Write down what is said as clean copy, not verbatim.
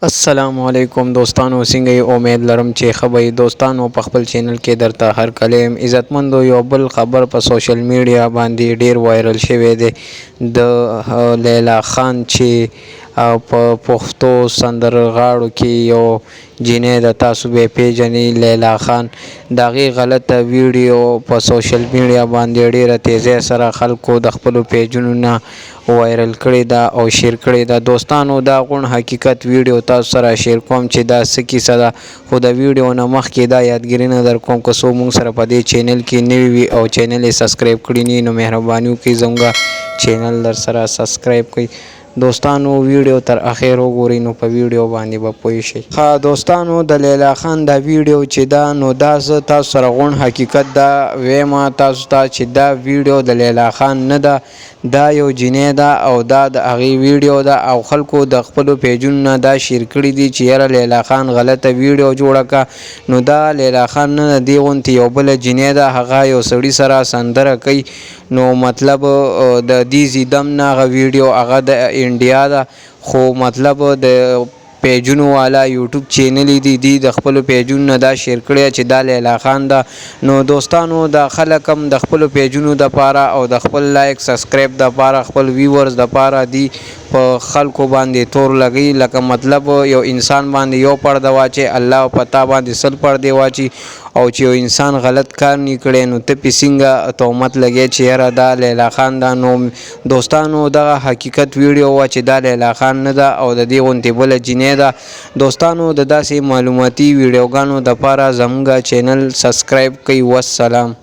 السلام علیکم دوستانو څنګه یې امید لرم چې ښه به یې دوستانو په خپل چینل کې درته هر کله یم عزتمندو یو بل خبر په سوشل میډیا باندې ډیر وایرل شوی دی د لیلا خان چې په پښتو سندرغاړو کې یو جینۍ ده تاسو به یې پیژنئ لیلا خان د هغې غلطه ویډیو په سوشل میډیا باندې ډیره تیزۍ سره خلکو د خپلو پیجونو نه وایرل کړی ده او شیر کړی ده دوستانو دا غون حقیقت ویډیو تاسو سره شیر کوم چې دا څه کیسه ده خو د ویډیو نه مخکې دا یادګیرنه در کوم که څوک موږ سره په دې چینل کې نوي وي او چینل یې سبسکرایب کړی نه نو مهرباني وکړئ زموږ چینل در سره سبسکرایب کړئ دوستانو ویډیو تر اخر وګورئ نو په ویډیو باندې به پوه شئ. ښه دوستانو د لیلا خان دا ویډیو چې ده نو دا زه تاسو سره غون حقیقت دا ویم تاسو ته چې دا ویډیو د لیلا خان نه ده دا یو جینۍ ده او دا د هغې ویډیو ده او خلکو د خپلو پیجونو نه دا شیر کړي دي چې یاره لیلا خان غلطه ویډیو جوړه که نو دا لیلا خان نه ده دې غونتې یو بله جینۍ ده هغه یو سړي سره سندره کوي نو مطلب د دې زیدم نه هغه ویډیو هغه د انډیا ده خو مطلب د پیجونو والا یوټیوب چینل دي دي د خپلو پیجونو نه دا شیر کړی چې دا لیلا خان ده نو دوستانو دا خلک هم د خپلو پیجونو د پاره او د خپل لایک سبسکرایب د پاره خپل ویورز د پاره دي په خلکو باندې تور لګي لکه مطلب یو انسان باندې یو پرده واچي الله په تا باندې سل پردې واچي او چې یو انسان غلط کار نی کړی نو ته پې څنګه تهمت لګې چې یاره دا لیلا خان ده نو دوستانو دغه حقیقت ویډیو وه چې دا لیلا خان نه ده او د دې غونتې بله جینۍ ده دوستانو د داسې معلوماتي ویډیوګانو دپاره زمونږ چینل سبسکرایب کړئ والسلام.